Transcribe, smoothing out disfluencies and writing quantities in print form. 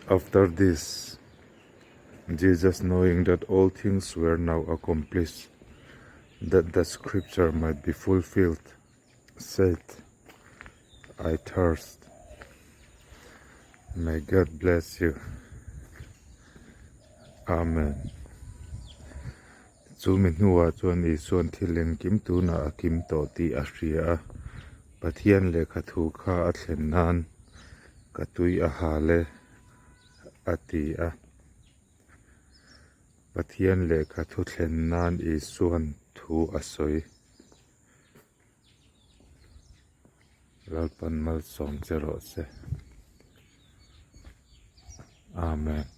After this, Jesus knowing that all things were now accomplished, that the scripture might be fulfilled, said, I thirst. May God bless you. Amen. Chu mi hnuah chuan Isuan thil engkim tunah a kim tawh tih a hria a, Pathian lehkha thu kha a thlen nan ka tui a hal e, a ti a. Pathian lehkha thu thlen nan Isuan thu a sawi. Lalpan malsawm che rawh se. Amen.